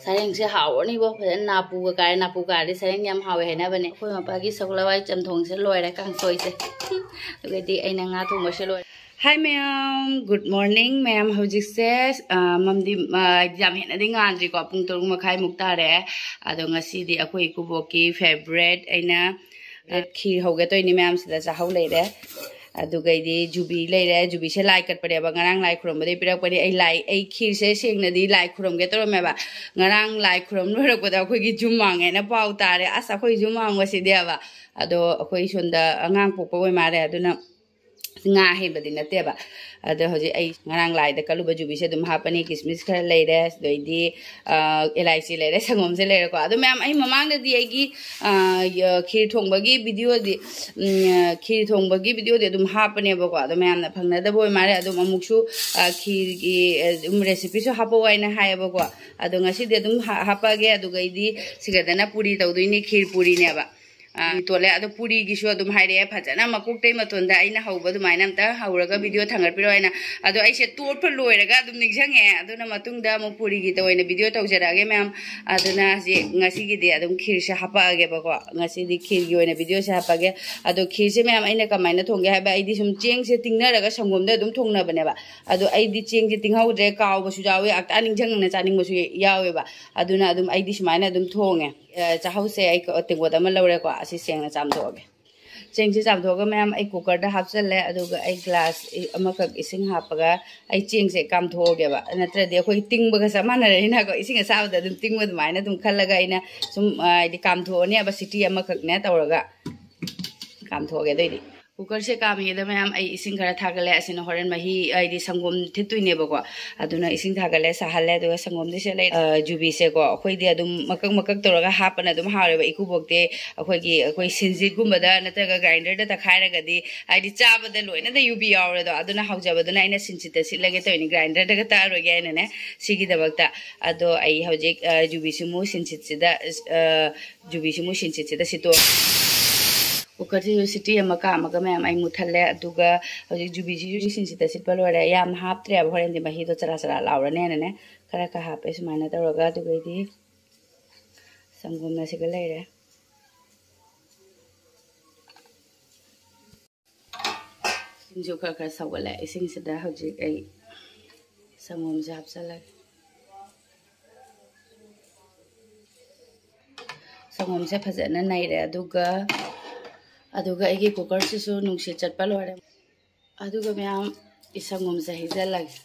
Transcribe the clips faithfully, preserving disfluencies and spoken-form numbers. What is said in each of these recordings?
ꯁꯔꯦꯡꯁꯦ ꯍꯥꯎꯔꯅꯤꯕꯣ, ꯐꯖꯅ ꯅꯥꯄꯨꯒ ꯀꯥꯏꯔꯦ꯫ ꯅꯥꯄꯨ ꯀꯥꯔꯗꯤ ꯁꯔꯦꯡ ꯌꯥꯝ ꯍꯥꯎꯋꯦ ꯍꯥꯏꯅꯕꯅꯦ꯫ ꯑꯩꯈꯣꯏ ꯃꯄꯥꯒꯤ ꯁꯒꯣꯜ ꯍꯋꯥꯏ ꯆꯝꯊꯣꯡꯁꯦ ꯂꯣꯏꯔꯦ, ꯀꯥꯡꯁꯣꯏꯁꯦ꯫ ꯑꯗꯨꯒꯗꯤ ꯑꯩꯅ ꯉꯥ ꯊꯣꯡꯕꯁꯦ ꯂꯣꯏꯔꯦ꯫ Hi ꯃꯌꯥꯝ, good morning ꯃꯌꯥꯝ꯫ ꯍꯧꯖꯤꯛꯁꯦ, ꯑ, ꯃꯝꯗꯤ, ꯑ, ꯌꯥꯝ ꯍꯦꯟꯅꯗꯤ ꯉꯥꯟꯗ꯭ꯔꯤꯀꯣ, ꯄꯨꯡ ꯇꯔꯨꯛ ꯃꯈꯥꯏꯃꯨꯛ ꯇꯥꯔꯦ꯫ ꯑꯗꯣ ꯉꯁꯤꯗꯤ ꯑꯩꯈꯣꯏ ꯏꯀꯨꯕꯣꯛꯀꯤ favourite ꯑꯩꯅ ꯈꯤꯔ ꯍꯧꯒꯦ ꯇꯧꯔꯤꯅꯤ ꯃꯌꯥꯝꯁꯤꯗ, ꯆꯥꯍꯧ ꯂꯩꯔꯦ꯫ ꯑꯗꯨꯒꯩꯗꯤ ꯖꯨꯕꯤ ꯂꯩꯔꯦ꯫ ꯖꯨꯕꯤꯁꯦ ꯂꯥꯏ ꯀꯠꯄꯅꯦꯕ, ꯉꯔꯥꯡ ꯂꯥꯏ ꯈꯨꯔꯨꯝꯕꯗꯒꯤ ꯄꯤꯔꯛꯄꯅꯤ꯫ ꯑꯩ ꯂꯥꯏ, ꯑꯩ ꯈꯤꯔꯁꯦ ꯁꯦꯡꯅꯗꯤ ꯂꯥꯏ ꯈꯨꯔꯨꯝꯒꯦ ꯇꯧꯔꯝꯃꯦꯕ꯫ ꯉꯔꯥꯡ ꯂꯥꯏ ꯈꯨꯔꯨꯝ ꯂꯣꯏꯔꯛꯄꯗ ꯑꯩꯈꯣꯏꯒꯤ ꯖꯨꯝ ꯃꯥꯡꯉꯦꯅ ꯄꯥꯎ ꯇꯥꯔꯦ꯫ ꯑꯁ, ꯑꯩꯈꯣꯏ ꯖꯨꯝ ꯃꯥꯡꯕꯁꯤꯗꯤꯕ꯫ ꯑꯗꯣ ꯑꯩꯈꯣꯏ ꯁꯣꯝꯗ ꯑꯉꯥꯡ ꯄꯣꯛꯄ ꯑꯣꯏ ꯃꯥꯜꯂꯦ, ꯑꯗꯨꯅ ꯉꯥ ꯍꯦꯟꯕꯗꯤ ꯅꯠꯇꯦꯕ꯫ ꯑꯗꯣ ꯍꯧꯖꯤꯛ ꯑꯩ ꯉꯔꯥꯡ ꯂꯥꯏꯗ ꯀꯠꯂꯨꯕ ꯖꯨꯕꯤꯁꯦ ꯑꯗꯨꯝ ꯍꯥꯞꯄꯅꯤ, ꯀꯤꯁꯃꯤꯁ ꯈꯔ ꯂꯩꯔꯦ, ꯑꯗꯩꯗꯤ, ꯑ, ꯑꯦꯂꯥꯏꯆꯤ ꯂꯩꯔꯦ, ꯁꯪꯒꯣꯝꯁꯦ ꯂꯩꯔꯦꯀꯣ꯫ ꯑꯗꯣ ꯃꯌꯥꯝ, ꯑꯩ ꯃꯃꯥꯡꯗꯗꯤ ꯑꯩꯒꯤ, ꯑ, ꯌ-, ꯈꯤꯔ ꯊꯣꯡꯕꯒꯤ ꯚꯤꯗꯤꯑꯣꯗꯤ, ꯎꯝ, ꯈꯤꯔ ꯊꯣꯡꯕꯒꯤ ꯚꯤꯗꯤꯑꯣꯗꯤ ꯑꯗꯨꯝ ꯍꯥꯞꯄꯅꯦꯕꯀꯣ꯫ ꯑꯗꯣ ꯃꯌꯥꯝꯅ ꯐꯪꯅꯗꯕ ꯑꯣꯏ ꯃꯥꯜꯂꯦ꯫ ꯑꯗꯨꯝ ꯑꯃꯨꯛꯁꯨ, ꯑ, ꯈꯤꯔꯒꯤ, ꯑ, ꯑꯗꯨꯝ recipeꯁꯨ ꯍꯥꯞꯄꯛꯑꯣ ꯍꯥꯏꯅ ꯍꯥꯏꯌꯦꯕꯀꯣ꯫ ꯑꯗꯣ ꯉꯁꯤꯗꯤ ꯑꯗꯨꯝ ꯍꯥ-, ꯍꯥꯞꯄꯛꯑꯒꯦ꯫ ꯑꯗꯨꯒꯩꯗꯤ ꯁꯤꯒꯗꯅ ꯄꯨꯔꯤ ꯇꯧꯗꯣꯏꯅꯤ, ꯈꯤꯔ ꯄꯨꯔꯤꯅꯦꯕ꯫ ꯑ, ꯇꯣꯠꯂꯦ꯫ ꯑꯗꯣ ꯄꯨꯔꯤꯒꯤꯁꯨ ꯑꯗꯨꯝ ꯍꯥꯏꯔꯛꯑꯦ, ꯐꯖꯅ ꯃꯀꯣꯛꯇꯩ ꯃꯇꯣꯟꯗ ꯑꯩꯅ ꯍꯧꯕ ꯑꯗꯨꯃꯥꯏꯅ ꯑꯝꯇ ꯍꯧꯔꯒ ꯚꯤꯗꯤꯑꯣ ꯊꯥꯡꯒꯠꯄꯤꯔꯛꯑꯣ ꯍꯥꯏꯅ꯫ ꯑꯗꯣ ꯑꯩꯁꯦ ꯇꯣꯠꯄ ꯂꯣꯏꯔꯒ ꯑꯗꯨꯝ ꯅꯤꯡꯁꯤꯡꯉꯦ꯫ ꯑꯗꯨꯅ ꯃꯇꯨꯡꯗ ꯑꯃꯨꯛ ꯄꯨꯔꯤꯒꯤꯗ ꯑꯣꯏꯅ ꯚꯤꯗꯤꯑꯣ ꯇꯧꯖꯔꯛꯑꯒꯦ ꯃꯌꯥꯝ꯫ ꯑꯗꯨꯅ ꯍꯧꯖꯤꯛ ꯉꯁꯤꯒꯤꯗꯤ ꯑꯗꯨꯝ ꯈꯤꯔꯁꯦ ꯍꯥꯄꯛꯑꯒꯦꯕꯀꯣ꯫ ꯉꯁꯤꯗꯤ ꯈꯤꯔꯒꯤ ꯑꯣꯏꯅ ꯚꯤꯗꯤꯑꯣꯁꯦ ꯍꯥꯄꯛꯑꯒꯦ꯫ ꯑꯗꯣ ꯈꯤꯔꯁꯦ ꯃꯌꯥꯝ ꯑꯩꯅ ꯀꯃꯥꯏꯅ ꯊꯣꯡꯒꯦ ꯍꯥꯏꯕ, ꯑꯩꯗꯤ ꯁꯨꯝ ꯆꯦꯡꯁꯦ ꯇꯤꯡꯅꯔꯒ ꯁꯪꯒꯣꯝꯗ ꯑꯗꯨꯝ ꯊꯣꯡꯅꯕꯅꯦꯕ꯫ ꯑꯗꯣ ꯑꯩꯗꯤ ꯆꯦꯡꯁꯦ ꯇꯤꯡꯍꯧꯗ꯭ꯔꯦ, ꯀꯥꯎꯕꯁꯨ ꯌꯥꯎꯋꯤ, ꯑꯝꯇ ꯅꯤꯡꯁꯤꯡꯉꯛꯅ ꯆꯥꯅꯤꯡꯕꯁꯨ ꯌꯥꯎꯋꯦꯕ꯫ ꯑꯗꯨꯅ ꯑꯗꯨꯝ ꯑꯩꯗꯤ ꯁꯨꯃꯥꯏꯅ ꯑꯗꯨꯝ ꯊꯣꯡꯉꯦ꯫ ꯑ, ꯆꯥꯍꯧꯁꯦ ꯑꯩ ꯀ-, ꯇꯦꯡꯀꯣꯠ ꯑꯃ ꯂꯧꯔꯦꯀꯣ, ꯑꯁꯤ ꯁꯦꯡꯅ ꯆꯥꯝꯊꯣꯛꯑꯒꯦ꯫ ꯆꯦꯡꯁꯦ ꯆꯥꯝꯊꯣꯛꯑꯒ ꯃꯌꯥꯝ ꯑꯩ ꯀꯨꯀꯔꯗ ꯍꯥꯞꯆꯜꯂꯦ, ꯑꯗꯨꯒ ꯑꯩ ꯒ꯭ꯂꯥꯁ ꯑꯃꯈꯛ ꯏꯁꯤꯡ ꯍꯥꯞꯄꯒ ꯑꯩ ꯆꯦꯡꯁꯦ ꯀꯥꯝꯊꯣꯛꯑꯒꯦꯕ, ꯅꯠꯇ꯭ꯔꯗꯤ ꯑꯩꯈꯣꯏ ꯇꯤꯡꯕꯒ ꯆꯞ ꯃꯥꯟꯅꯔꯦꯅꯀꯣ, ꯏꯁꯤꯡ ꯑꯁꯥꯕꯗ ꯑꯗꯨꯝ ꯇꯤꯡꯕ ꯑꯗꯨꯃꯥꯏꯅ ꯑꯗꯨꯝ ꯈꯜꯂꯒ ꯑꯩꯅ ꯁꯨꯝ, ꯑ, ꯍꯥꯏꯗꯤ ꯀꯥꯝꯊꯣꯛꯑꯅꯦꯕ, ꯁꯤꯇꯤ ꯑꯃꯈꯛꯅꯦ ꯇꯧꯔꯒ ꯀꯥꯝꯊꯣꯛꯑꯒꯦ꯫ ꯑꯗꯩꯗꯤ ꯀꯨꯀꯔꯁꯦ ꯀꯥꯝꯃꯤꯉꯩꯗ ꯃꯌꯥꯝ ꯑꯩ ꯏꯁꯤꯡ ꯈꯔ ꯊꯥꯒꯠꯂꯦ꯫ ꯑꯁꯤꯅ ꯍꯣꯔꯦꯟ ꯃꯍꯤ, ꯍꯥꯏꯗꯤ ꯁꯪꯒꯣꯝ ꯊꯤꯠꯇꯣꯏꯅꯦꯕꯀꯣ꯫ ꯑꯗꯨꯅ ꯏꯁꯤꯡ ꯊꯥꯒꯠꯂꯦ, ꯁꯥꯍꯜꯂꯦ, ꯑꯗꯨꯒ ꯁꯪꯒꯣꯝꯗꯤ ꯁꯤꯗ ꯂꯩ꯫ ꯑ, ꯖꯨꯕꯤꯁꯦꯀꯣ ꯑꯩꯈꯣꯏꯗꯤ ꯑꯗꯨꯝ ꯃꯀꯛ ꯃꯀꯛ ꯇꯧꯔꯒ ꯍꯥꯞꯄꯅ ꯑꯗꯨꯝ ꯍꯥꯎꯋꯦꯕ꯫ ꯏꯀꯨꯕꯣꯛꯇꯤ ꯑꯩꯈꯣꯏꯒꯤ, ꯑꯩꯈꯣꯏ ꯁꯤꯟꯖꯤꯠꯀꯨꯝꯕꯗ ꯅꯠꯇ꯭ꯔꯒ ꯒ꯭ꯔꯥꯏꯟꯗꯔꯗ ꯇꯛꯈꯥꯏꯔꯒꯗꯤ, ꯍꯥꯏꯗꯤ ꯆꯥꯕꯗ ꯂꯣꯏꯅꯗ ꯌꯨꯕꯤ ꯌꯥꯎꯔꯦꯗꯣ, ꯑꯗꯨꯅ ꯍꯥꯎꯖꯕꯗꯨꯅ ꯑꯩꯅ ꯁꯤꯟꯁꯤꯠꯇ ꯁꯤꯠꯂꯒꯦ ꯇꯧꯔꯤꯅꯤ, ꯒ꯭ꯔꯥꯏꯟꯗꯔꯗꯒ ꯇꯛꯑꯔꯣꯏꯒꯦ ꯍꯥꯏꯅꯅꯦ꯫ ꯁꯤꯒꯤꯗꯕꯛꯇ꯫ ꯑꯗꯣ ꯑꯩ ꯍꯧꯖꯤꯛ, ꯑ, ꯖꯨꯕꯤꯁꯤꯃꯨ ꯁꯤꯟꯁꯤꯠꯁꯤꯗ, ꯑ, ꯖꯨꯕꯤꯁꯤꯃꯨ ꯁꯤꯟꯁꯤꯠꯁꯤꯗ ꯁꯤꯠꯇꯣꯛ ꯀꯨꯀꯔꯁꯤꯁꯨ ꯁꯤꯇꯤ ꯑꯃ ꯀꯥꯝꯃꯒ ꯃꯌꯥꯝ ꯑꯩ ꯃꯨꯠꯊꯠꯂꯦ꯫ ꯑꯗꯨꯒ ꯍꯧꯖꯤꯛ ꯖꯨꯕꯤꯁꯤꯁꯨ ꯁꯤꯟꯁꯤꯠꯇ ꯁꯤꯠꯄ ꯂꯣꯏꯔꯦ꯫ ꯌꯥꯝꯅ ꯍꯥꯞꯇ꯭ꯔꯦꯕ, ꯍꯣꯔꯦꯟꯗꯤ ꯃꯍꯤꯗꯣ ꯆꯔꯥ ꯆꯔꯥ ꯂꯥꯎꯔꯅꯦꯅꯅꯦ꯫ ꯈꯔ ꯈꯔ ꯍꯥꯞꯄꯦ ꯁꯨꯃꯥꯏꯅ ꯇꯧꯔꯒ꯫ ꯑꯗꯨꯒꯩꯗꯤ ꯁꯪꯒꯣꯝꯅ ꯁꯤꯒ ꯂꯩꯔꯦ꯫ ꯏꯁꯤꯡꯁꯨ ꯈꯔ ꯈꯔ ꯁꯧꯒꯠꯂꯦ꯫ ꯏꯁꯤꯡꯁꯤꯗ ꯍꯧꯖꯤꯛ ꯑꯩ ꯁꯪꯒꯣꯝꯁꯦ ꯍꯥꯞꯆꯜꯂꯒꯦ꯫ ꯁꯪꯒꯣꯝꯁꯦ ꯐꯖꯅ ꯅꯩꯔꯦ꯫ ꯑꯗꯨꯒ, ꯑꯗꯨꯒ ꯑꯩꯒꯤ ꯀꯨꯀꯔꯁꯤꯁꯨ ꯅꯨꯡꯁꯤꯠ ꯆꯠꯄ ꯂꯣꯏꯔꯦ꯫ ꯑꯗꯨꯒ ꯃꯌꯥꯝ ꯁꯪꯒꯣꯝꯁꯦ ꯍꯩꯖꯜꯂꯒꯦ꯫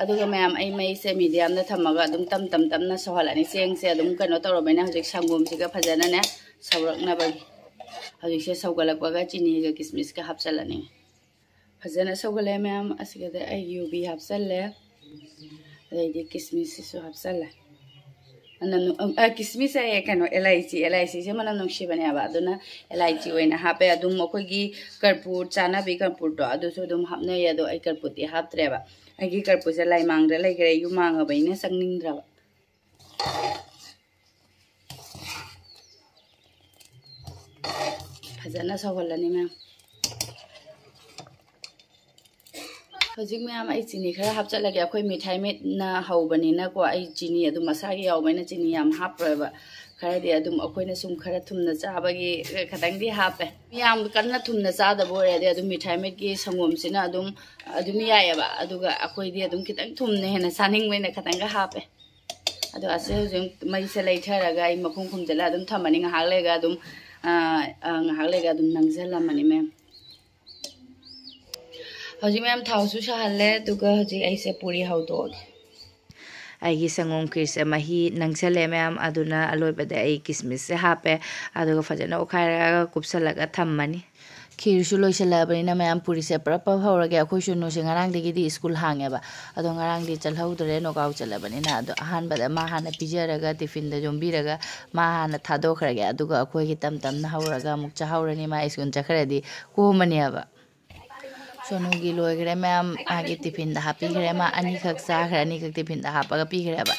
ꯑꯗꯨꯒ ꯃꯌꯥꯝ, ꯑꯩ ꯃꯩꯁꯦ mediumꯗ ꯊꯝꯃꯒ ꯑꯗꯨꯝ ꯇꯞ ꯇꯞ ꯇꯞꯅ ꯁꯧꯍꯜꯂꯅꯤ꯫ ꯆꯦꯡꯁꯦ ꯑꯗꯨꯝ ꯀꯩꯅꯣ ꯇꯧꯔꯕꯅꯤꯅ ꯍꯧꯖꯤꯛ ꯁꯪꯒꯣꯝꯁꯤꯒ ꯐꯖꯅꯅꯦ ꯁꯧꯔꯛꯅꯕꯒꯤ꯫ ꯍꯧꯖꯤꯛꯁꯦ ꯁꯧꯒꯠꯂꯛꯄꯒ ꯆꯤꯅꯤꯒ ꯀꯤꯁꯃꯤꯁꯀ ꯍꯥꯞꯆꯜꯂꯅꯤ꯫ ꯐꯖꯅ ꯁꯧꯒꯠꯂꯦ ꯃꯌꯥꯝ꯫ ꯑꯁꯤꯒꯗ ꯑꯩ ꯌꯨꯕꯤ ꯍꯥꯞꯆꯜꯂꯦ, ꯑꯗꯩꯗꯤ ꯀꯤꯁꯃꯤꯁꯁꯤꯁꯨ ꯍꯥꯞꯆꯜꯂꯦ꯫ ꯃꯅꯝ ꯅꯨ-, ꯑ, ꯀꯤꯁꯃꯤꯁ ꯍꯥꯏꯌꯦ, ꯀꯩꯅꯣ, ꯏꯂꯥꯏꯆꯤ, ꯏꯂꯥꯏꯆꯤꯁꯦ ꯃꯅꯝ ꯅꯨꯡꯁꯤꯕꯅꯦꯕ, ꯑꯗꯨꯅ ꯏꯂꯥꯏꯆꯤ ꯑꯣꯏꯅ ꯍꯥꯞꯄꯦ꯫ ꯑꯗꯨꯝ ꯑꯩꯈꯣꯏꯒꯤ ꯀꯔꯄꯨꯔ, ꯆꯥꯅꯕꯤ ꯀꯔꯄꯨꯔꯗꯣ, ꯑꯗꯨꯁꯨ ꯑꯗꯨꯝ ꯍꯥꯞꯅꯩ, ꯑꯗꯣ ꯑꯩ ꯀꯔꯄꯨꯔꯗꯤ ꯍꯥꯞꯇ꯭ꯔꯦꯕ꯫ ꯑꯩꯒꯤ ꯀꯔꯄꯨꯔꯁꯦ ꯂꯥꯏꯃꯥꯡꯗ ꯂꯩꯈ꯭ꯔꯦ, ꯌꯨꯝ ꯃꯥꯡꯉꯕꯅꯤꯅ ꯆꯪꯅꯤꯡꯗ꯭ꯔꯕ꯫ ꯐꯖꯅ ꯁꯧꯍꯜꯂꯅꯤ ꯃꯌꯥꯝ꯫ ꯍꯧꯖꯤꯛ ꯃꯌꯥꯝ ꯑꯩ ꯆꯤꯅꯤ ꯈꯔ ꯍꯥꯞꯆꯜꯂꯒꯦ꯫ ꯑꯩꯈꯣꯏ ꯃꯤꯊꯥꯏ ꯃꯤꯠꯅ ꯍꯧꯕꯅꯤꯅꯀꯣ, ꯑꯩ ꯆꯤꯅꯤ ꯑꯗꯨꯝ ꯃꯁꯥꯒꯤ ꯌꯥꯎꯕꯅꯤꯅ ꯆꯤꯅꯤ ꯌꯥꯝ ꯍꯥꯞꯄꯣꯏꯕ꯫ ꯈꯔꯗꯤ ꯑꯗꯨꯝ ꯑꯩꯈꯣꯏꯅ ꯁꯨꯝ ꯈꯔ ꯊꯨꯝꯅ ꯆꯥꯕꯒꯤ ꯈꯇꯪꯗꯤ ꯍꯥꯞꯄꯦ꯫ ꯌꯥꯝ ꯀꯟꯅ ꯊꯨꯝꯅ ꯆꯥꯗꯕ ꯑꯣꯏꯔꯗꯤ ꯑꯗꯨꯝ ꯃꯤꯊꯥꯏ ꯃꯤꯠꯀꯤ ꯁꯪꯒꯣꯝꯁꯤꯅ ꯑꯗꯨꯝ, ꯑꯗꯨꯝ ꯌꯥꯏꯑꯕ꯫ ꯑꯗꯨꯒ ꯑꯩꯈꯣꯏꯗꯤ ꯑꯗꯨꯝ ꯈꯤꯇꯪ ꯊꯨꯝꯅ ꯍꯦꯟꯅ ꯆꯥꯅꯤꯡꯕꯅꯤꯅ ꯈꯇꯪꯒ ꯍꯥꯞꯄꯦ꯫ ꯑꯗꯣ ꯑꯁꯤ ꯍꯧꯖꯤꯛ ꯃꯩꯁꯦ ꯂꯩꯊꯔꯒ ꯑꯩ ꯃꯈꯨꯝ ꯈꯨꯝꯖꯤꯜꯂ ꯑꯗꯨꯝ ꯊꯝꯃꯅꯤ꯫ ꯉꯥꯏꯍꯥꯛ ꯂꯩꯔꯒ ꯑꯗꯨꯝ, ꯑ, ꯑ, ꯉꯥꯏꯍꯥꯛ ꯂꯩꯔꯒ ꯑꯗꯨꯝ ꯅꯪꯁꯤꯜꯂꯝꯃꯅꯤ ꯃꯌꯥꯝ꯫ ꯍꯧꯖꯤꯛ ꯃꯌꯥꯝ ꯊꯥꯎꯁꯨ ꯁꯥꯍꯜꯂꯦ, ꯑꯗꯨꯒ ꯍꯧꯖꯤꯛ ꯑꯩꯁꯦ ꯄꯨꯔꯤ ꯍꯧꯗꯣꯛꯑꯒꯦ꯫ ꯑꯩꯒꯤ ꯁꯪꯒꯣꯝ ꯈꯤꯔꯁꯦ ꯃꯍꯤ ꯅꯪꯁꯜꯂꯦ ꯃꯌꯥꯝ, ꯑꯗꯨꯅ ꯑꯂꯣꯏꯕꯗ ꯑꯩ ꯀꯤꯁꯃꯤꯁꯁꯦ ꯍꯥꯞꯄꯦ, ꯑꯗꯨꯒ ꯐꯖꯅ ꯑꯣꯠꯈꯥꯏꯔꯒ ꯀꯨꯞꯁꯜꯂꯒ ꯊꯝꯃꯅꯤ꯫ ꯈꯤꯔꯁꯨ ꯂꯣꯏꯁꯤꯜꯂꯛꯑꯕꯅꯤꯅ ꯃꯌꯥꯝ ꯄꯨꯔꯤꯁꯦ ꯄ꯭ꯔꯞ ꯄ꯭ꯔꯞ ꯍꯧꯔꯒꯦ꯫ ꯑꯩꯈꯣꯏ ꯁꯨꯅꯨꯁꯦ ꯉꯔꯥꯡꯗꯒꯤꯗꯤ ꯁ꯭ꯀꯨꯜ ꯍꯥꯡꯉꯦꯕ, ꯑꯗꯣ ꯉꯔꯥꯡꯗꯤ ꯆꯠꯍꯧꯗ꯭ꯔꯦ, ꯅꯣꯛ ꯑꯥꯎꯠ ꯆꯠꯂꯕꯅꯤꯅ꯫ ꯑꯗꯣ ꯑꯍꯥꯟꯕꯗ ꯃꯥ ꯍꯥꯟꯅ ꯄꯤꯖꯔꯒ ꯇꯤꯐꯤꯟꯗ ꯌꯣꯝꯕꯤꯔꯒ ꯃꯥ ꯍꯥꯟꯅ ꯊꯥꯗꯣꯛꯈ꯭ꯔꯒꯦ, ꯑꯗꯨꯒ ꯑꯩꯈꯣꯏꯒꯤ ꯇꯝ ꯇꯝꯅ ꯍꯧꯔꯒ ꯑꯃꯨꯛ ꯆꯥꯍꯧꯔꯅꯤ꯫ ꯃꯥ ꯁ꯭ꯀꯨꯜ ꯆꯠꯈ꯭ꯔꯗꯤ ꯀꯣꯝꯃꯅꯦꯕ꯫ ꯁꯣꯅꯨꯒꯤ ꯂꯣꯏꯈ꯭ꯔꯦ ꯃꯌꯥꯝ, ꯃꯥꯒꯤ ꯇꯤꯐꯤꯟꯗ ꯍꯥꯞꯄꯤꯈ꯭ꯔꯦ꯫ ꯃꯥ ꯑꯅꯤꯈꯛ ꯆꯥꯈ꯭ꯔꯦ, ꯑꯅꯤꯈꯛ ꯇꯤꯐꯤꯟꯗ ꯍꯥꯞꯄꯒ ꯄꯤꯈ꯭ꯔꯦꯕ꯫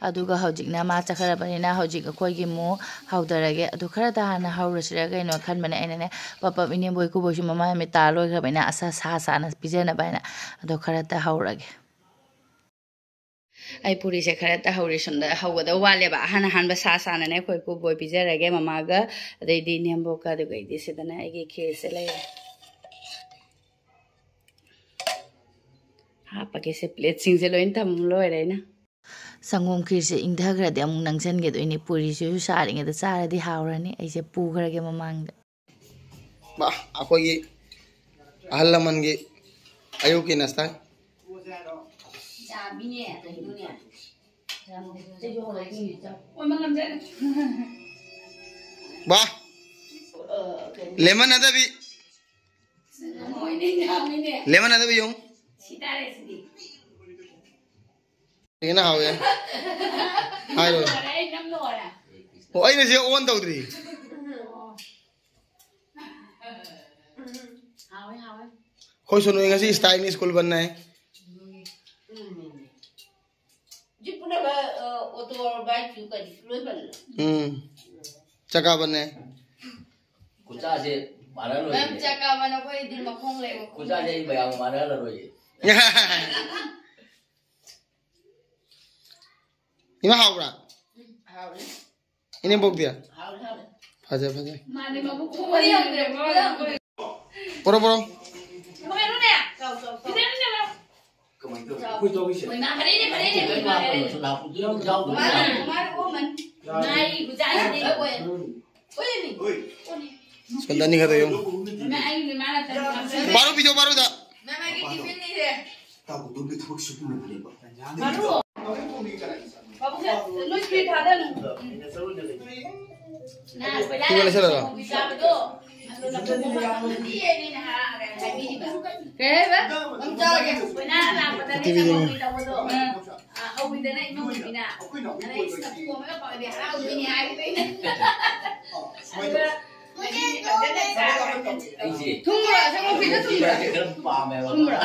ꯑꯗꯨꯒ ꯍꯧꯖꯤꯛꯅ ꯃꯥ ꯆꯠꯈ꯭ꯔꯕꯅꯤꯅ ꯍꯧꯖꯤꯛ ꯑꯩꯈꯣꯏꯒꯤ ꯑꯃꯨꯛ ꯍꯧꯗꯔꯒꯦ꯫ ꯑꯗꯨ ꯈꯔꯇ ꯍꯥꯟꯅ ꯍꯧꯔꯁꯤꯔ ꯀꯩꯅꯣ ꯈꯟꯕꯅꯦ ꯑꯩꯅꯅꯦ꯫ ꯄꯞ ꯄꯞ ꯏꯅꯦꯝꯕꯣꯏ ꯏꯀꯨꯕꯣꯏꯁꯨ ꯃꯃꯥꯏ ꯃꯃꯤꯠ ꯇꯥ ꯂꯣꯏꯈ꯭ꯔꯕꯅꯤꯅ ꯑꯁ ꯁꯥ ꯁꯥꯅ ꯄꯤꯖꯅꯕ ꯍꯥꯏꯅ꯫ ꯑꯗꯣ ꯈꯔꯇ ꯍꯧꯔꯒꯦ꯫ ꯑꯩ ꯄꯨꯔꯤꯁꯦ ꯈꯔ ꯇꯧꯍꯧꯔꯤ꯫ ꯁꯣꯝꯗ ꯍꯧꯒꯗꯧ ꯋꯥꯠꯂꯦꯕ꯫ ꯑꯍꯥꯟ ꯑꯍꯥꯟꯕ ꯁꯥ ꯁꯥꯅꯅꯦ ꯑꯩꯈꯣꯏ ꯄꯨꯕꯣꯏ ꯄꯤꯖꯔꯒꯦ, ꯃꯃꯥꯒ ꯑꯗꯩꯗꯤ ꯏꯅꯦꯝꯕꯣꯛꯀ꯫ ꯑꯗꯨꯒꯩꯗꯤ ꯁꯤꯗꯅ ꯑꯩꯒꯤ ꯈꯦꯔꯁꯦ ꯂꯩꯔꯦ꯫ ꯍꯥꯞꯄꯒꯦꯁꯦ꯫ ꯄ꯭ꯂꯦꯠꯁꯤꯡꯁꯦ ꯂꯣꯏ ꯊꯝ ꯂꯣꯏꯔꯦ ꯑꯩꯅ꯫ ꯁꯪꯒꯣꯝ ꯈꯤꯔꯁꯦ ꯏꯪꯊꯈ꯭ꯔꯗꯤ ꯑꯃꯨꯛ ꯅꯪꯁꯟꯒꯗꯣꯏꯅꯤ꯫ ꯄꯨꯔꯤꯁꯤꯁꯨ ꯁꯥꯔꯤꯉꯩꯗ ꯆꯥꯔꯗꯤ ꯍꯥꯎꯔꯅꯤ꯫ ꯑꯩꯁꯦ ꯄꯨꯈ꯭ꯔꯒꯦ ꯃꯃꯥꯡꯗ꯫ ꯕꯥ, ꯑꯩꯈꯣꯏꯒꯤ ꯑꯍꯜ ꯂꯃꯟꯒꯤ ꯑꯌꯨꯛꯀꯤ ꯅꯥꯁꯇꯥ꯫ ꯕꯥ, ꯂꯦꯃꯟ ꯅꯠꯇꯕꯤ꯫ ꯂꯦꯃꯟ ꯅꯠꯇꯕꯤ ꯌꯦꯡꯉꯨ꯫ ꯁꯤꯅ ꯍꯥꯎꯋꯦ꯫ ꯍꯥꯏꯔꯣ꯫ ꯑꯣ, ꯑꯩꯅ ꯁꯤ ꯑꯣꯟ ꯇꯧꯗ꯭ꯔꯤ꯫ ꯑꯩꯈꯣꯏ ꯁꯣꯅꯨ ꯉꯁꯤ style ꯅꯤ, school ꯕꯟꯅ ꯍꯥꯏ꯫ ꯎꯝ꯫ ꯆꯀꯥ ꯕꯟꯅ ꯍꯥꯏ꯫ ꯈꯨꯠꯁꯥꯁꯦ ꯃꯥꯟꯅꯔꯣꯏ꯫ ꯃꯦꯝ, ꯆꯀꯥ ꯕꯟꯅ ꯑꯩꯈꯣꯏꯗꯤ ꯃꯈꯣꯡ ꯂꯩꯕ ꯈꯨꯠꯁꯥꯁꯦ ꯑꯩ ꯃꯌꯥꯝꯒ ꯃꯥꯟꯅꯍꯜꯂꯔꯣꯏꯌꯦ꯫ ꯏꯃꯥ, ꯍꯥꯎꯕ꯭ꯔꯥ? ꯍꯥꯎꯔꯦ꯫ ꯏꯅꯦꯝꯕꯣꯛꯇꯤ? ꯍꯥꯎꯔꯦ, ꯍꯥꯎꯔꯦ꯫ ꯐꯖꯩ, ꯐꯖꯩ꯫ ꯃꯥꯅꯦ, ꯃꯕꯨꯛ ꯈꯨꯃꯟ ꯌꯧꯗ꯭ꯔꯦ, ꯃꯕꯨꯛ ꯌꯧꯗ꯭ꯔꯦ꯫ ꯄꯣꯔꯣ, ꯄꯣꯔꯣ꯫ ꯀꯩꯅꯣꯅꯦ? ꯆꯥꯎ, ꯆꯥꯎ, ꯆꯥꯎ꯫ ꯁꯤꯗ, ꯁꯤꯗ ꯂꯥꯎ꯫ ꯀꯃꯥꯏꯅ ꯇꯧꯔꯤ? ꯑꯩꯈꯣꯏ ꯇꯧꯔꯤꯁꯦ꯫ ꯃꯣꯏ ꯃꯥ ꯐꯔꯦꯅꯦ, ꯐꯔꯦꯅꯦ, ꯃꯣꯏ ꯃꯥ ꯐꯔꯦꯅꯦ꯫ ꯃꯥꯅ, ꯃꯥꯅ ꯑꯣꯛꯑꯝꯃꯅꯤ꯫ ꯉꯥꯏ ꯕꯨꯖꯥꯅꯤꯅꯦ, ꯑꯣꯏ꯫ ꯑꯣꯏꯅꯤ꯫ ꯁꯣꯝꯗ ꯑꯅꯤ ꯈꯛꯇ ꯌꯦꯡꯉꯨ꯫ ꯃꯥ ꯑꯩ ꯃꯥꯅ ꯇꯧꯔꯤ꯫ ꯄꯥꯔꯨ ꯄꯤꯖꯧ, ꯄꯥꯔꯨꯗ꯫ ꯃꯥ ꯃꯥꯒꯤ ꯇꯤꯐꯤꯟꯅꯤꯁꯦ꯫ ꯇꯥꯃꯣꯗꯣꯝꯒꯤ ꯊꯕꯛ ꯁꯨꯕ ꯉꯝꯕꯅꯦꯕ꯫ ꯄꯥꯔꯨ꯫ ꯅꯣꯏ ꯐꯤ ꯊꯥꯗꯅꯨ꯫ ꯅꯍꯥꯟ ꯀꯣꯏꯂꯥ ꯁꯤꯃ ꯂꯩꯁꯜꯂꯒ꯫ ꯆꯥꯕꯗꯣ, ꯑꯗꯨ ꯅꯈꯣꯏ ꯃꯃꯥ ꯈꯪꯗꯦ ꯍꯥꯏꯅ ꯍꯥꯏꯔꯛꯑꯒ ꯍꯥꯏꯕꯤꯔꯤꯕ꯫ ꯀꯩ ꯍꯥꯏꯕ? ꯑꯝ ꯆꯥꯒꯦ꯫ ꯀꯣꯏꯂꯥ ꯂꯥꯛꯄꯗꯅꯦ ꯇꯤꯚꯤ ꯌꯦꯡꯉꯤ꯫ ꯇꯧꯕꯗꯣ꯫ ꯑꯥ꯫ ꯑ, ꯍꯧꯕꯤꯗꯅ ꯏꯃꯧ ꯅꯨꯄꯤꯅ꯫ ꯑꯗ ꯑꯩ ꯁꯤꯅ ꯄꯣꯝꯃꯒ ꯄꯥꯝꯃꯗꯤ ꯍꯔꯥꯎꯗꯣꯏꯅꯤ ꯍꯥꯏꯔꯤꯕ ꯑꯩꯅ꯫ ꯑꯗꯨꯒ ꯑꯩꯁꯦ ꯊꯨꯝꯕ꯭ꯔꯥ? ꯁꯪꯒꯣꯝ ꯈꯤꯇ ꯊꯨꯝꯕ꯭ꯔꯥ? ꯈꯔ ꯄꯥꯝꯃꯦꯕ꯫ ꯊꯨꯝꯕ꯭ꯔꯥ?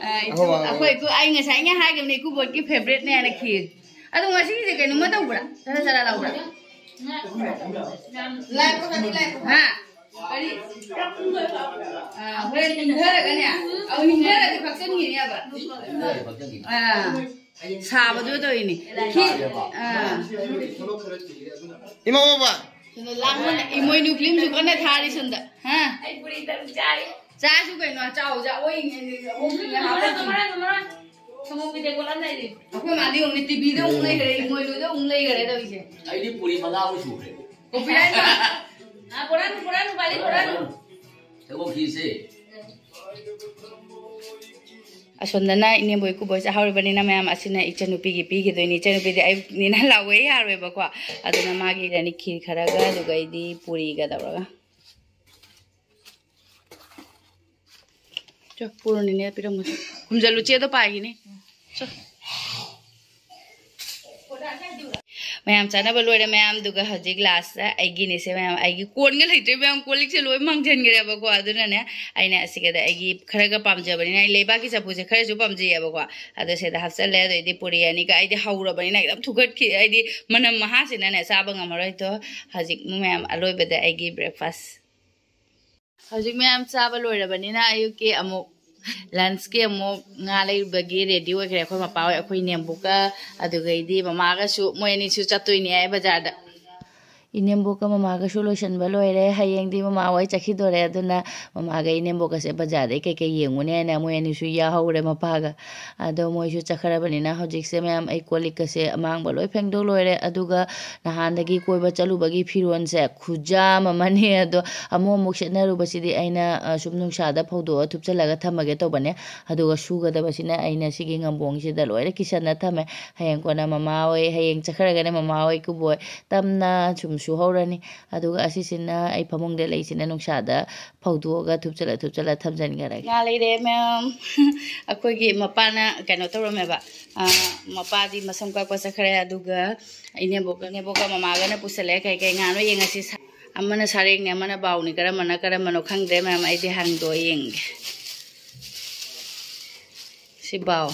ꯑ, ꯏꯀꯨ-, ꯑꯩꯈꯣꯏ ꯏꯀꯨ-, ꯑꯩ ꯉꯁꯥꯏ ꯉꯩ ꯍꯥꯏꯈꯤꯕꯅꯦ, ꯏꯀꯨꯕꯣꯛꯀꯤ favourite ꯅꯦ ꯍꯥꯏꯅ ꯈꯤꯔ꯫ ꯑꯗꯣ ꯉꯁꯤꯒꯤꯁꯦ ꯀꯩꯅꯣꯝꯃ ꯇꯧꯕ꯭ꯔꯥ? ꯆꯔꯥ ꯆꯔꯥ ꯂꯥꯎꯕ꯭ꯔꯥ? ꯂꯥꯏꯈꯣ, ꯀꯔꯤ ꯂꯥꯏꯈꯣ? ꯍꯥ? ꯀꯔꯤ? ꯑ, ꯍꯣꯔꯦꯟ ꯏꯪꯊꯔꯒꯅꯦ, ꯑꯃꯨꯛ ꯏꯪꯊꯔꯒ ꯈꯛꯆꯟꯈꯤꯅꯦꯕ꯫ ꯑ, ꯁꯥꯕꯗꯨ ꯇꯧꯔꯤꯅꯤ꯫ ꯈꯤ-, ꯑ꯫ ꯏꯃꯥ ꯕꯕꯥ꯫ ꯁꯣꯝꯗ ꯂꯥꯡꯃꯟꯅ ꯏꯃꯣꯏꯅꯨ film ꯁꯨ ꯀꯟꯅ ꯊꯥꯔꯤ ꯁꯣꯝꯗ꯫ ꯍꯥ? ꯑꯩ ꯄꯨꯔꯤ ꯇꯔꯨꯛ ꯆꯥꯔꯤ꯫ ꯆꯥꯁꯨ ꯀꯩꯅꯣ, ꯆꯥꯎ, ꯆꯥ-, ꯑꯣꯛ ꯏꯅꯦ, ꯑꯣꯛ ꯏꯅꯦ ꯍꯥꯞꯄ ꯃꯔꯥꯡ, ꯃꯔꯥꯡ, ꯃꯔꯥꯡ꯫ ꯁꯪꯒꯣꯝꯒꯤ ꯇꯦꯡꯀꯣꯠ ꯑꯃ ꯂꯩꯔꯤ꯫ ꯑꯩꯈꯣꯏ ꯃꯥꯗꯤ ꯌꯦꯡꯉꯨꯅꯦ, TV ꯗ ꯑꯃꯨꯛ ꯂꯩꯈꯔꯦ, ꯏꯃꯣꯏꯅꯨꯗ ꯑꯃꯨꯛ ꯂꯩꯈꯔꯦ ꯇꯧꯔꯤꯁꯦ꯫ ꯑꯩꯗꯤ ꯄꯨꯔꯤ ꯃꯉꯥꯃꯨꯛ ꯁꯨꯈ꯭ꯔꯦ꯫ Copyright ꯃꯥ-, ꯑ, ꯄꯨꯔꯥꯅꯨ, ꯄꯨꯔꯥꯅꯨ, ꯄꯥꯜꯂꯤ, ꯄꯨꯔꯥꯅꯨ꯫ ꯁꯪꯒꯣꯝ ꯈꯤꯔꯁꯦ꯫ ꯑꯁꯣꯝꯗꯅ ꯏꯅꯦꯝꯕꯣꯏ ꯏꯀꯨꯕꯣꯏ ꯆꯥꯍꯧꯔꯤꯕꯅꯤꯅ ꯃꯌꯥꯝ ꯑꯁꯤꯅ ꯏꯆꯟꯅꯨꯄꯤꯒꯤ ꯄꯤꯈꯤꯗꯣꯏꯅꯤ꯫ ꯏꯆꯟꯅꯨꯄꯤꯗꯤ ꯑꯌꯨꯛꯅꯤꯅ ꯂꯥꯎꯕ ꯌꯥꯔꯣꯏꯕꯀꯣ꯫ ꯑꯗꯨꯅ ꯃꯥꯒꯤꯗꯅꯤ ꯈꯤꯔ ꯈꯔꯒ, ꯑꯗꯨꯒ ꯑꯩꯗꯤ ꯄꯨꯔꯤꯒ ꯇꯧꯔꯒ꯫ ꯆꯣ, ꯄꯨꯔꯣꯅꯤꯅꯦ, ꯄꯤꯔꯝꯃꯣ꯫ ꯈꯨꯝꯖꯜꯂꯨ, ꯆꯦꯗꯣ ꯄꯥꯏꯈꯤꯅꯤ꯫ ꯆꯣ꯫ ꯃꯌꯥꯝ ꯆꯥꯅꯕ ꯂꯣꯏꯔꯦ ꯃꯌꯥꯝꯗꯨꯒ ꯍꯧꯖꯤꯛ last ꯇ ꯑꯩꯒꯤꯅꯤꯁꯦ ꯃꯌꯥꯝ꯫ ꯑꯩꯒꯤ ꯀꯣꯟꯒ ꯂꯩꯇ꯭ꯔꯦ ꯃꯌꯥꯝ, ꯀꯣꯜ ꯂꯤꯛꯁꯦ ꯂꯣꯏ ꯃꯥꯡꯁꯤꯟꯈ꯭ꯔꯦꯕꯀꯣ꯫ ꯑꯗꯨꯅꯅꯦ ꯑꯩꯅ ꯑꯁꯤꯒꯗ ꯑꯩꯒꯤ ꯈꯔꯒ ꯄꯥꯝꯖꯕꯅꯤꯅ, ꯑꯩ ꯂꯩꯕꯥꯛꯀꯤ ꯆꯐꯨꯁꯦ ꯈꯔꯁꯨ ꯄꯥꯝꯖꯩꯌꯦꯕꯀꯣ꯫ ꯑꯗꯣ ꯁꯤꯗ ꯍꯥꯞꯆꯜꯂꯦ꯫ ꯑꯗꯩꯗꯤ ꯄꯨꯔꯤ ꯑꯅꯤꯒ ꯑꯩꯗꯤ ꯍꯧꯔꯕꯅꯤꯅ ꯑꯦꯛꯗꯝ ꯊꯨꯒꯠꯈꯤ꯫ ꯑꯩꯗꯤ ꯃꯅꯝ ꯃꯍꯥꯁꯤꯅꯅꯦ ꯆꯥꯕ ꯉꯝꯃꯔꯣꯏ꯫ ꯇꯣ ꯍꯧꯖꯤꯛ ꯃꯌꯥꯝ ꯑꯂꯣꯏꯕꯗ ꯑꯩꯒꯤ breakfast꯫ ꯍꯧꯖꯤꯛ ꯃꯌꯥꯝ ꯆꯥꯕ ꯂꯣꯏꯔꯕꯅꯤꯅ ꯑꯌꯨꯛꯀꯤ ꯑꯃꯨꯛ lunch ꯀꯤ ꯑꯃꯨꯛ ꯉꯥ ꯂꯩꯔꯨꯕꯒꯤ ready ꯑꯣꯏꯈ꯭ꯔꯦ꯫ ꯑꯩꯈꯣꯏ ꯃꯄꯥ ꯍꯣꯏ, ꯑꯩꯈꯣꯏ ꯏꯅꯦꯝꯕꯣꯛꯀ, ꯑꯗꯨꯒꯩꯗꯤ ꯃꯃꯥꯒꯁꯨ, ꯃꯣꯏ ꯑꯅꯤꯁꯨ ꯆꯠꯇꯣꯏꯅꯦ ꯍꯥꯏ ꯕꯖꯥꯔꯗ꯫ ꯏꯅꯦꯝꯕꯣꯛꯀ ꯃꯃꯥꯒꯁꯨ ꯂꯣꯏꯁꯤꯟꯕ ꯂꯣꯏꯔꯦ꯫ ꯍꯌꯦꯡꯗꯤ ꯃꯃꯥ ꯍꯣꯏ ꯆꯠꯈꯤꯗꯣꯔꯦ꯫ ꯑꯗꯨꯅ ꯃꯃꯥꯒ ꯏꯅꯦꯝꯕꯣꯛꯀꯁꯦ ꯕꯖꯥꯔꯗꯩ ꯀꯩꯀꯩ ꯌꯦꯡꯉꯨꯅꯤ ꯍꯥꯏꯅ ꯃꯣꯏ ꯑꯅꯤꯁꯨ ꯌꯥꯍꯧꯔꯦ ꯃꯄꯥꯒ꯫ ꯑꯗꯣ ꯃꯣꯏꯁꯨ ꯆꯠꯈ꯭ꯔꯕꯅꯤꯅ ꯍꯧꯖꯤꯛꯁꯦ ꯃꯌꯥꯝ ꯑꯩ ꯀꯣꯜ ꯂꯤꯛꯀꯁꯦ ꯑꯃꯥꯡꯕ ꯂꯣꯏ ꯐꯦꯡꯗꯣꯛ ꯂꯣꯏꯔꯦ꯫ ꯑꯗꯨꯒ ꯅꯍꯥꯟꯗꯒꯤ ꯀꯣꯏꯕ ꯆꯠꯂꯨꯕꯒꯤ ꯐꯤꯔꯣꯜꯁꯦ ꯈꯨꯌꯥꯝ ꯑꯃꯅꯤ꯫ ꯑꯗꯣ ꯑꯃꯨꯛ ꯑꯃꯨꯛ ꯁꯦꯠꯅꯔꯨꯕꯁꯤꯗꯤ ꯑꯩꯅ, ꯑ, ꯁꯨꯝ ꯅꯨꯡꯁꯥꯗ ꯐꯧꯗꯣꯛꯑ ꯊꯨꯞꯆꯜꯂꯒ ꯊꯝꯃꯒꯦ ꯇꯧꯕꯅꯦ꯫ ꯑꯗꯨꯒ ꯁꯨꯒꯗꯕꯁꯤꯅ ꯑꯩꯅ ꯁꯤꯒꯤ ꯉꯝꯕꯣꯡꯁꯤꯗ ꯂꯣꯏꯅ ꯀꯤꯁꯟꯅ ꯊꯝꯃꯦ꯫ ꯍꯌꯦꯡ ꯀꯣꯟꯅ ꯃꯃꯥ ꯍꯣꯏ, ꯍꯌꯦꯡ ꯆꯠꯈ꯭ꯔꯒꯅ ꯃꯃꯥ ꯍꯣꯏ ꯏꯀꯨꯕꯣꯏ ꯇꯞꯅ ꯁꯨꯝ ꯁꯨꯍꯧꯔꯅꯤ꯫ ꯑꯗꯨꯒ ꯑꯁꯤꯁꯤꯅ ꯑꯩ ꯐꯃꯨꯡꯗ ꯂꯩꯁꯤꯅ ꯅꯨꯡꯁꯥꯗ ꯐꯧꯗꯣꯛꯑꯒ ꯊꯨꯞꯆꯜꯂ ꯊꯨꯞꯆꯜꯂ ꯊꯝꯖꯟꯈ꯭ꯔꯒꯦ꯫ ꯉꯥ ꯂꯩꯔꯦ ꯃꯌꯥꯝ꯫ ꯑꯩꯈꯣꯏꯒꯤ ꯃꯄꯥꯅ ꯀꯩꯅꯣ ꯇꯧꯔꯝꯃꯦꯕ, ꯑ, ꯃꯄꯥꯗꯤ ꯃꯁꯝ ꯀꯛꯄ ꯆꯠꯈ꯭ꯔꯦ, ꯑꯗꯨꯒ ꯏꯅꯦꯝꯕꯣꯛꯀ, ꯏꯅꯦꯝꯕꯣꯛꯀ ꯃꯃꯥꯒꯅ ꯄꯨꯁꯜꯂꯛꯑꯦ꯫ ꯀꯩ ꯀꯩ ꯉꯥꯅꯣ ꯌꯦꯡꯉꯁꯤ꯫ ꯁꯥ-, ꯑꯃꯅ ꯁꯥꯔꯦꯡꯅꯦ, ꯑꯃꯅ ꯕꯥꯎꯅꯤ, ꯀꯔꯝꯕꯅ ꯀꯔꯝꯕꯅꯣ ꯈꯪꯗ꯭ꯔꯦ ꯃꯌꯥꯝ, ꯑꯩꯗꯤ ꯍꯥꯡꯗꯣꯛꯑ ꯌꯦꯡꯒꯦ꯫ ꯁꯤ ꯄꯥꯎ꯫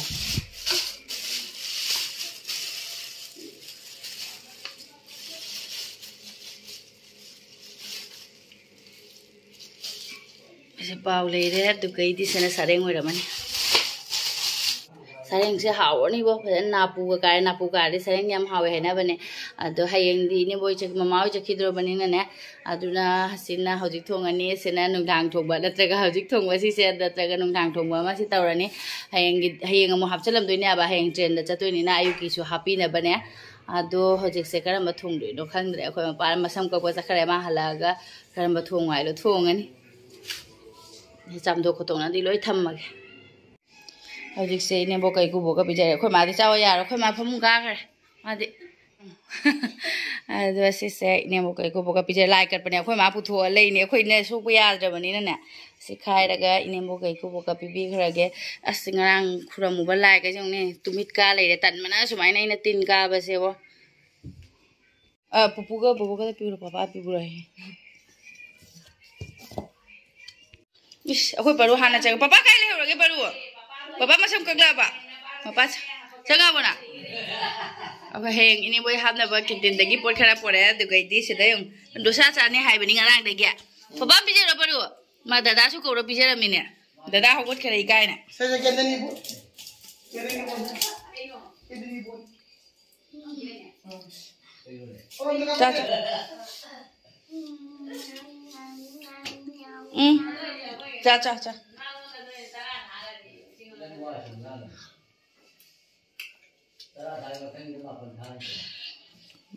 ꯁꯤ ꯄꯥꯎ ꯂꯩꯔꯦ꯫ ꯑꯗꯨꯒꯩꯗꯤ ꯁꯤꯅ ꯁꯔꯦꯡ ꯑꯣꯏꯔꯝꯃꯅꯤ꯫ ꯁꯔꯦꯡꯁꯦ ꯍꯥꯎꯔꯅꯤꯕꯣ, ꯐꯖꯅ ꯅꯥꯄꯨꯒ ꯀꯥꯏꯔꯦ꯫ ꯅꯥꯄꯨ ꯀꯥꯔꯗꯤ ꯁꯔꯦꯡ ꯌꯥꯝ ꯍꯥꯎꯋꯦ ꯍꯥꯏꯅꯕꯅꯦ꯫ ꯑꯗꯣ ꯍꯌꯦꯡꯗꯤ ꯏꯅꯦꯕꯣꯏ ꯆꯠ-, ꯃꯃꯥ ꯍꯣꯏ ꯆꯠꯈꯤꯗ꯭ꯔꯕꯅꯤꯅꯅꯦ, ꯑꯗꯨꯅ ꯁꯤꯅ ꯍꯧꯖꯤꯛ ꯊꯣꯡꯉꯅꯤ, ꯁꯤꯅ ꯅꯨꯡꯗꯥꯡ ꯊꯣꯡꯕ, ꯅꯠꯇ꯭ꯔꯒ ꯍꯧꯖꯤꯛ ꯊꯣꯡꯕ ꯁꯤꯁꯦ, ꯅꯠꯇ꯭ꯔꯒ ꯅꯨꯡꯗꯥꯡ ꯊꯣꯡꯕ ꯑꯃ ꯁꯤ ꯇꯧꯔꯅꯤ꯫ ꯍꯌꯦꯡꯒꯤ, ꯍꯌꯦꯡ ꯑꯃꯨꯛ ꯍꯥꯞꯆꯤꯜꯂꯝꯗꯣꯏꯅꯦꯕ, ꯍꯌꯦꯡ ꯇ꯭ꯔꯦꯟꯗ ꯆꯠꯇꯣꯏꯅꯤꯅ ꯑꯌꯨꯛꯀꯤꯁꯨ ꯍꯥꯞꯄꯤꯅꯕꯅꯦ꯫ ꯑꯗꯣ ꯍꯧꯖꯤꯛꯁꯦ ꯀꯔꯝꯕ ꯊꯣꯡꯗꯣꯏꯅꯣ ꯈꯪꯗ꯭ꯔꯦ꯫ ꯑꯩꯈꯣꯏ ꯃꯄꯥꯅ ꯃꯁꯝ ꯀꯛꯄ ꯆꯠꯈ꯭ꯔꯦ, ꯃꯥ ꯍꯜꯂꯛꯑꯒ ꯀꯔꯝꯕ ꯊꯣꯡꯉꯨ ꯍꯥꯏꯗꯣ ꯊꯣꯡꯉꯅꯤ꯫ ꯆꯥꯝꯊꯣꯛ ꯈꯣꯠꯇꯣꯛꯅꯗꯤ ꯂꯣꯏ ꯊꯝꯃꯒꯦ꯫ ꯍꯧꯖꯤꯛꯁꯦ ꯏꯅꯦꯝꯕꯣꯛꯀ ꯏꯀꯨꯕꯣꯛꯀ ꯄꯤꯖꯔꯦ꯫ ꯑꯩꯈꯣꯏ ꯃꯥꯗꯤ ꯆꯥꯎ ꯌꯥꯔꯣꯏ, ꯑꯩꯈꯣꯏ ꯃꯥ ꯐꯃꯨꯡ ꯀꯥꯈ꯭ꯔꯦ꯫ ꯃꯥꯗꯤ ꯑꯗꯣ ꯁꯤꯁꯦ ꯏꯅꯦꯝꯕꯣꯛꯀ ꯏꯀꯨꯕꯣꯛꯀ ꯄꯤꯖꯔꯦ꯫ ꯂꯥꯏ ꯀꯠꯄꯅꯦ, ꯑꯩꯈꯣꯏ ꯃꯥ ꯄꯨꯊꯣꯛꯑ ꯂꯩꯅꯦ, ꯑꯩꯈꯣꯏꯅ ꯁꯣꯛꯄ ꯌꯥꯗ꯭ꯔꯕꯅꯤꯅꯅꯦ꯫ ꯁꯤ ꯈꯥꯏꯔꯒ ꯏꯅꯦꯝꯕꯣꯛꯀ ꯏꯀꯨꯕꯣꯛꯀ ꯄꯤꯕꯤꯈ꯭ꯔꯒꯦ꯫ ꯑꯁ, ꯉꯔꯥꯡ ꯈꯨꯔꯝꯃꯨꯕ ꯂꯥꯏꯒꯁꯦ ꯌꯦꯡꯉꯨꯅꯦ, ꯇꯨꯃꯤꯠ ꯀꯥ ꯂꯩꯔꯦ꯫ ꯇꯟꯕꯅ ꯁꯨꯃꯥꯏꯅ ꯑꯩꯅ ꯇꯤꯟ ꯀꯥꯕꯁꯦꯕꯣ꯫ ꯑ, ꯄꯨꯄꯨꯒ ꯕꯣꯕꯣꯒꯗ ꯄꯤꯔꯣ, ꯄꯄꯥ ꯄꯤꯕ꯭ꯔꯣ ꯍꯥꯏꯌꯦ꯫ ꯏꯁ, ꯑꯩꯈꯣꯏ ꯄꯔꯨ ꯍꯥꯟꯅ ꯆꯪꯉꯦ꯫ ꯄꯄꯥ ꯀꯥꯏ ꯂꯩꯍꯧꯔꯒꯦ ꯄꯔꯨ? ꯄꯄꯥ ꯃꯁꯝ ꯀꯛꯂꯛꯑꯕ? ꯃꯄꯥ ꯆ-, ꯆꯪꯉꯛꯑꯕꯣ ꯅꯪ? ꯑꯩꯈꯣꯏ ꯍꯌꯦꯡ ꯏꯅꯦꯕꯣꯏ ꯍꯥꯞꯅꯕ ꯀꯦꯟꯇꯤꯟꯗꯒꯤ ꯄꯣꯠ ꯈꯔ ꯄꯣꯔꯛꯑꯦ, ꯑꯗꯨꯒꯩꯗꯤ ꯁꯤꯗ ꯌꯦꯡꯉꯨ꯫ ꯗꯣꯁꯥ ꯆꯥꯅꯤ ꯍꯥꯏꯕꯅꯤ ꯉꯔꯥꯡꯗꯒꯤ꯫ ꯄꯄꯥ ꯄꯤꯖꯔꯣ ꯄꯔꯨ? ꯃꯥ ꯗꯗꯥꯁꯨ ꯀꯧꯔ ꯄꯤꯖꯔꯝꯃꯤꯅꯦ꯫ ꯗꯗꯥ ꯍꯧꯒꯠꯈꯔꯦ ꯏꯀꯥꯏꯅ꯫ ꯁꯦ, ꯁꯦ, ꯀꯦꯟꯗꯜ ꯏꯕꯨ꯫ ꯀꯦꯟꯗꯜ ꯏꯕꯨ꯫ ꯀꯦꯟꯗꯜ ꯏꯕꯨ꯫ ꯆꯥ, ꯆꯥ꯫ ꯎꯝ꯫ ꯆꯥ, ꯆꯥ, ꯆꯥ꯫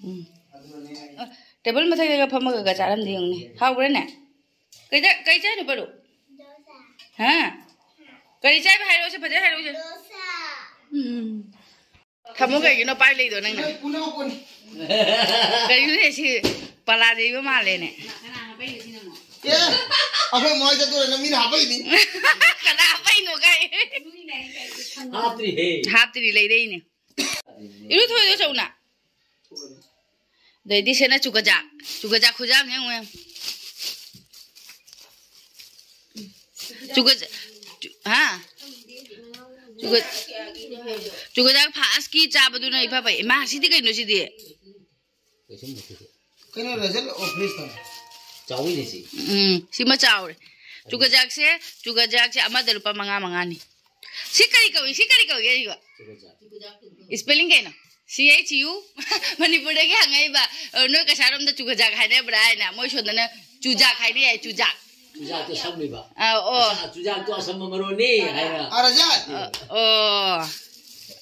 ꯎꯝ꯫ ꯑ, ꯇꯦꯕꯜ ꯃꯊꯛꯇꯒ ꯐꯝꯃꯒꯒ ꯆꯥꯔꯝꯗꯦ ꯌꯦꯡꯉꯨꯅꯦ꯫ ꯍꯥꯎꯕ꯭ꯔꯥꯅꯦ? ꯀꯩꯗ-, ꯀꯩ ꯆꯥꯏꯅꯣ ꯄꯔꯨ? ꯍꯥ? ꯀꯔꯤ ꯆꯥꯏꯕ ꯍꯥꯏꯔꯛꯑꯣꯁꯦ, ꯐꯖꯅ ꯍꯥꯏꯔꯛꯑꯣꯁꯦ꯫ ꯎꯝ꯫ ꯊꯝꯃꯣ ꯀꯩꯒꯤꯅꯣ ꯄꯥꯏ ꯂꯩꯗꯣ ꯅꯪꯅ? ꯀꯔꯤꯅꯣꯅꯦ ꯁꯤ ꯄꯂꯥ ꯌꯩꯕ ꯃꯥꯜꯂꯦꯅꯦ꯫ ꯑꯦ, ꯑꯩꯈꯣꯏ ꯃꯣꯏ ꯆꯠꯇꯣꯔꯦꯅ ꯃꯤꯅ ꯍꯥꯞꯄꯛꯏꯅꯤ꯫ ꯀꯅꯥ ꯍꯥꯞꯄꯛꯏꯅꯣ ꯀꯥꯏ? ꯍꯥꯞꯇ꯭ꯔꯤꯍꯦ꯫ ꯍꯥꯞꯇ꯭ꯔꯤ, ꯂꯩꯔꯛꯏꯅꯦ꯫ ꯏꯔꯨꯊꯣꯛꯑꯣ ꯆꯧꯅ꯫ ꯑꯗꯩꯗꯤ ꯁꯤꯅ ꯆꯨꯀꯖꯥꯛ꯫ ꯆꯨꯀꯖꯥꯛ ꯈꯨꯖꯥꯝꯅꯦ ꯌꯦꯡꯉꯨ ꯃꯌꯥꯝ꯫ ꯆꯨꯀꯖꯥꯛ, ꯆꯨ-, ꯍꯥ? ꯆꯨꯒ- ꯆꯨꯒꯖꯥꯛ ꯐꯥꯁꯀꯤ ꯆꯥꯕꯗꯨꯅ ꯏꯐ ꯐꯩ꯫ ꯏꯃꯥ, ꯁꯤꯗꯤ ꯀꯩꯅꯣ ꯁꯤꯗꯤ? ꯀꯩꯁꯨꯝ ꯅꯠꯇꯦ꯫ ꯀꯩꯅꯣ ꯔꯖꯜ ꯑꯣꯐꯤꯁ ꯇꯧꯔꯦ꯫ ꯆꯥꯎꯋꯤꯅꯦ ꯁꯤ꯫ ꯎꯝ, ꯁꯤꯃ ꯆꯥꯎꯔꯦ꯫ ꯆꯨꯒꯖꯥꯛꯁꯦ, ꯆꯨꯒꯖꯥꯛꯁꯦ ꯑꯃꯗ ꯂꯨꯄꯥ ꯃꯉꯥ ꯃꯉꯥꯅꯤ꯫ ꯁꯤ ꯀꯔꯤ ꯀꯧꯏ? ꯁꯤ ꯀꯔꯤ ꯀꯧꯏ? ꯑꯩꯒ ꯆꯨꯒꯖꯥꯛ꯫ Spelling ꯀꯩꯅꯣ? C H U꯫ ꯃꯅꯤꯄꯨꯔꯗꯒꯤ ꯍꯪꯉꯛꯏꯕ, ꯑ, ꯅꯣꯏ ꯀꯁꯥꯔꯣꯝꯗ ꯆꯨꯒꯖꯥꯛ ꯍꯥꯏꯅꯕ꯭ꯔꯥ ꯍꯥꯏꯅ, ꯃꯣꯏ ꯁꯣꯝꯗꯅ ꯆꯨꯖꯥꯛ ꯍꯥꯏꯅ ꯌꯥꯏ, ꯆꯨꯖꯥꯛ꯫ ꯆꯨꯖꯥꯛꯇꯣ ꯁꯝꯃꯤꯕ꯫ ꯑ, ꯑꯣ꯫ ꯑꯁ, ꯆꯨꯖꯥꯛꯇꯣ ꯑꯁꯝꯕ ꯃꯔꯣꯟꯅꯤ ꯍꯥꯏꯅ꯫ ꯑ, ꯔꯖꯥꯠ꯫ ꯑ, ꯑꯣ꯫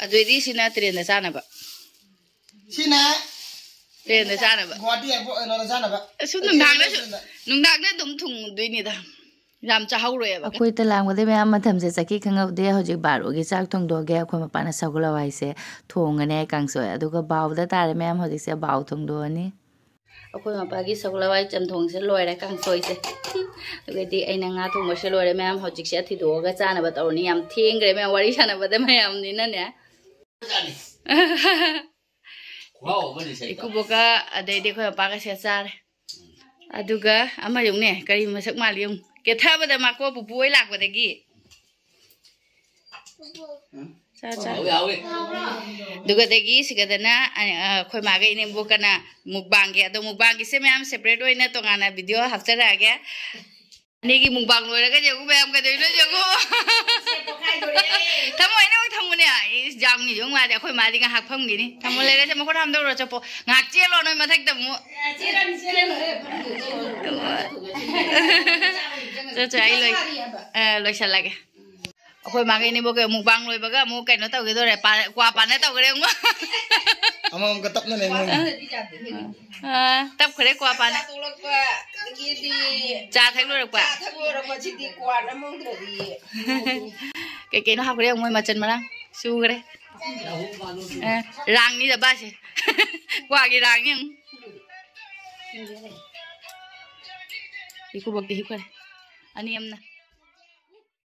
ꯑꯗꯨꯏꯗꯤ ꯁꯤꯅ ꯇ꯭ꯔꯦꯟꯗ ꯆꯥꯅꯕ꯫ ꯁꯤꯅ ꯇ꯭ꯔꯦꯟꯗ ꯆꯥꯅꯕ꯫ ꯒꯨꯋꯥꯍꯥꯇꯤ ꯑꯦꯌꯔꯄꯣꯔꯠ ꯀꯩꯅꯣꯗ ꯆꯥꯅꯕ꯫ ꯑꯁꯨꯝ ꯅꯨꯡꯗꯥꯡꯗ ꯁꯨ-, ꯅꯨꯡꯗꯥꯡꯗ ꯑꯗꯨꯝ ꯊꯨꯡꯗꯣꯏꯅꯤꯗ꯫ ꯌꯥꯝ ꯆꯥꯍꯧꯔꯣꯏꯕ꯫ ꯑꯩꯈꯣꯏ ꯇꯂꯥꯝꯒꯗꯤ ꯃꯌꯥꯝ ꯃꯇꯝꯁꯦ ꯆꯠꯈꯤ ꯈꯪꯍꯧꯗꯦ꯫ ꯍꯧꯖꯤꯛ ꯕꯥꯔꯣꯒꯤ ꯆꯥꯛ ꯊꯣꯡꯗꯣꯛꯑꯒꯦ꯫ ꯑꯩꯈꯣꯏ ꯃꯄꯥꯅ ꯁꯒꯣꯜ ꯍꯋꯥꯏꯁꯦ ꯊꯣꯡꯉꯅꯦ, ꯀꯥꯡꯁꯣꯏ꯫ ꯑꯗꯨꯒ ꯕꯥꯎꯗ ꯇꯥꯔꯦ ꯃꯌꯥꯝ, ꯍꯧꯖꯤꯛꯁꯦ ꯕꯥꯎ ꯊꯣꯡꯗꯣꯛꯑꯅꯤ꯫ ꯑꯩꯈꯣꯏ ꯃꯄꯥꯒꯤ ꯁꯒꯣꯜ ꯍꯋꯥꯏ ꯆꯝꯊꯣꯡꯁꯦ ꯂꯣꯏꯔꯦ, ꯀꯥꯡꯁꯣꯏꯁꯦ꯫ ꯑꯗꯨꯒꯗꯤ ꯑꯩꯅ ꯉꯥ ꯊꯣꯡꯕꯁꯦ ꯂꯣꯏꯔꯦ ꯃꯌꯥꯝ꯫ ꯍꯧꯖꯤꯛꯁꯦ ꯊꯤꯗꯣꯛꯑꯒ ꯆꯥꯅꯕ ꯇꯧꯔꯅꯤ꯫ ꯌꯥꯝ ꯊꯦꯡꯈ꯭ꯔꯦ ꯃꯌꯥꯝ, ꯋꯥꯔꯤ ꯁꯥꯟꯅꯕꯗ ꯃꯌꯥꯝꯅꯤꯅꯅꯦ꯫ ꯈꯨꯍꯥꯎ ꯑꯃꯅꯤ ꯁꯦ꯫ ꯏꯀꯨꯕꯣꯛꯀ ꯑꯗꯩꯗꯤ ꯑꯩꯈꯣꯏ ꯃꯄꯥꯒꯁꯦ ꯆꯥꯔꯦ꯫ ꯑꯗꯨꯒ ꯑꯃ ꯌꯧꯅꯦ, ꯀꯔꯤ ꯃꯁꯛ ꯃꯥꯜꯂꯤ ꯌꯦꯡꯉꯨ꯫ ꯀꯦꯊꯕꯗ ꯃꯥꯀꯣ ꯄꯨꯄꯨ ꯍꯣꯏ ꯂꯥꯛꯄꯗꯒꯤ꯫ ꯆꯥ, ꯆꯥ꯫ ꯍꯥꯎꯋꯤ, ꯍꯥꯎꯋꯤ꯫ ꯑꯗꯨꯒꯗꯒꯤ ꯁꯤꯒꯗꯅ, ꯑ, ꯑ, ꯑꯩꯈꯣꯏ ꯃꯥꯒ ꯏꯅꯦꯝꯕꯣꯛꯀꯅ ꯃꯨꯛꯕꯥꯡꯒꯤ, ꯑꯗꯣ ꯃꯨꯛꯕꯥꯡꯒꯤꯁꯦ ꯃꯌꯥꯝ separate ꯑꯣꯏꯅ ꯇꯣꯉꯥꯟꯅ video ꯍꯥꯞꯆꯔꯛꯑꯒꯦ꯫ ꯑꯅꯤꯒꯤ ꯃꯨꯛꯕꯥꯡ ꯂꯣꯏꯔꯒ ꯌꯦꯡꯉꯨ ꯃꯌꯥꯝ, ꯀꯩꯗꯧꯔꯤꯅꯣ ꯌꯦꯡꯉꯨ꯫ ꯊꯝꯃꯣ, ꯑꯩꯅ ꯑꯃꯨꯛ ꯊꯝꯃꯨꯅꯦ꯫ ꯏꯁ, ꯌꯥꯝꯅꯤ ꯌꯦꯡꯉꯨ ꯃꯥꯗꯤ, ꯑꯩꯈꯣꯏ ꯃꯥꯗꯤ ꯉꯥꯏꯍꯥꯛ ꯐꯝꯈꯤꯅꯤ꯫ ꯊꯝꯃꯣ, ꯂꯩꯔꯁꯦ, ꯃꯈꯨꯠ ꯍꯥꯝꯗꯧꯔꯣ, ꯆꯠꯄꯣ꯫ ꯉꯥꯏꯍꯥꯛ ꯆꯦꯜꯂꯣ ꯅꯣꯏ ꯃꯊꯛꯇ ꯑꯃꯨꯛ꯫ ꯆꯠ, ꯆꯠ, ꯑꯩ ꯂꯣꯏ-, ꯑ, ꯂꯣꯏꯁꯜꯂꯒꯦ꯫ ꯑꯩꯈꯣꯏ ꯃꯥꯒ ꯏꯅꯦꯝꯕꯣꯛꯀ ꯃꯨꯛꯕꯥꯡ ꯂꯣꯏꯕꯒ ꯑꯃꯨꯛ ꯀꯩꯅꯣ ꯇꯧꯒꯦ ꯇꯧꯔꯦ, ꯄꯥ-, ꯀ꯭ꯋꯥ ꯄꯥꯅ ꯇꯧꯈ꯭ꯔꯦ ꯑꯃꯨꯛ꯫ ꯑꯃꯃꯝꯒ ꯇꯞꯅ ꯂꯩ ꯃꯣꯏ꯫ ꯑꯥ, ꯇꯞꯈ꯭ꯔꯦ ꯀ꯭ꯋꯥ ꯄꯥꯅ꯫ ꯆꯥ ꯊꯛ ꯂꯣꯏꯔꯛꯄ꯫ ꯀꯩ ꯀꯩꯅꯣ ꯍꯥꯞꯈ꯭ꯔꯦ ꯌꯦꯡꯉꯨ ꯃꯣꯏ ꯃꯆꯜ ꯃꯔꯥꯡ꯫ ꯁꯨꯈ꯭ꯔꯦ꯫ ꯑꯥ, ꯔꯥꯡꯅꯤꯗ ꯕꯥꯁꯦ꯫ ꯀ꯭ꯋꯥꯒꯤ ꯔꯥꯡꯅꯤ ꯌꯦꯡꯉꯨ꯫ ꯏꯀꯨꯕꯣꯛꯇꯤ ꯍꯤꯞꯈ꯭ꯔꯦ꯫ ꯑꯅꯤ ꯑꯃꯅ꯫